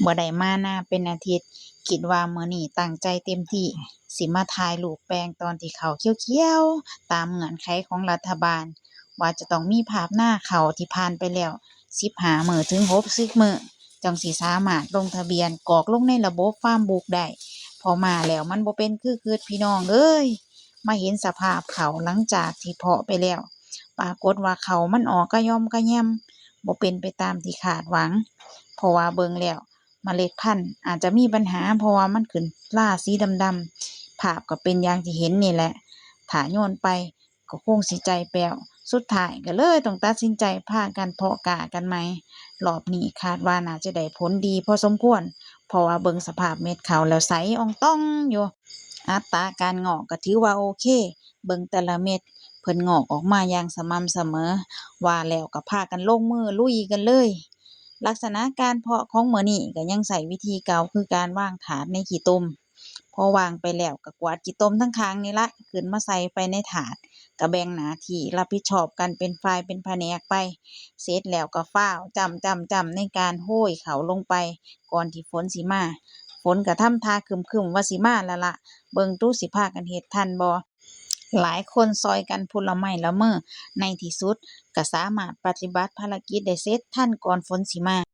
ບໍ່ໄດ້ມານາເປັນອາທິດ, ຄິດວ່າມື້ນີ້ຕັ້ງໃຈເຕັມທີ່ ຊິມາຖ່າຍຮູບແປງຕອນທີ່ເຂົ້າຂຽວໆ ຕາມເງື່ອນໄຂຂອງລັດຖະບານ ວ່າຈະຕ້ອງມີພາບນາເຂົ້າທີ່ຜ່ານໄປແລ້ວສິບຫ້າມື້ເຖິງຫົກສິບມື້ ຈັ່ງຊິສາມາດລົງທະບຽນກອກລົງໃນລະບົບຟາມບຸກໄດ້. ພໍມາແລ້ວມັນບໍ່ເປັນຄືຄິດ ພີ່ນ້ອງເອີຍ, ມາເຫັນສະພາບເຂົ້າຫຼັງຈາກທີ່ເພາະໄປແລ້ວ ປາກົດວ່າເຂົ້າມັນອອກກະຢ່ອມກະແຍມ ບໍ່ເປັນໄປຕາມທີ່ຄາດຫວັງ. ເພາະວ່າເບິ່ງແລ້ວ ເມລັດພັນອາດຈະມີບັນຫາ ເພາະວ່າມັນຂຶ້ນລາສີດຳໆ ພາບກໍເປັນຢ່າງທີ່ເຫັນນີ້ແຫຼະ. ຖ້າໂຍນໄປກໍຄົງຊິໃຈແປ້ວ. ສຸດທ້າຍກໍເລີຍຕ້ອງຕັດສິນໃຈພາກັນເພາະກ້າກັນໃໝ່. ລອບນີ້ຄາດວ່າໜ້າຈະໄດ້ຜົນດີພໍສົມຄວນ ເພາະວ່າເບິ່ງສະພາບເມັດເຂົ້າແລ້ວໃສອ່ອງຕ່ອງຢູ່. ອັດຕາການງອກກໍຖືວ່າໂອເຄ, ເບິ່ງແຕ່ລະເມັດເພິ່ນງອກອອກມາຢ່າງສະໝ່ຳສະເໝີ, ວ່າແລ້ວກໍພາກັນລົງມືລຸຍກັນເລີຍ. ລັກສະນະການເພາະຂອງມື້ນີ້ກໍຍັງໃຊ້ວິທີເກົ່າ ຄືການວາງຖາດໃນຂີ້ຕົມ. ພໍວາງໄປແລ້ວກໍກວາດຂີ້ຕົມທັງຄ້າງນີ້ລະ ຂຶ້ນມາໃສ່ໄປໃນຖາດ, ກໍແບ່ງໜ້າທີ່ຮັບຜິດຊອບກັນເປັນຝ່າຍເປັນພະແນກໄປ. ເສັດແລ້ວກໍຟ້າວຈ້ຳໆໆ ໃນການໂຮຍເຂົ້າລົງໄປ ກ່ອນທີ່ຝົນຊິມາ. ຝົນກໍທຳທ່າຄຶ້ມໆວ່າຊິມາແລ້ວລະ, ເບິ່ງດູຊິພາກັນເຮັດທັນບໍ່. ຫຼາຍຄົນຊ່ອຍກັນຜູ້ລະໄມ້ລະມື, ໃນທີ່ສຸດກໍສາມາດປະຕິບັດພາລະກິດໄດ້ເສັດທັນກ່ອນຝົນຊິມາ.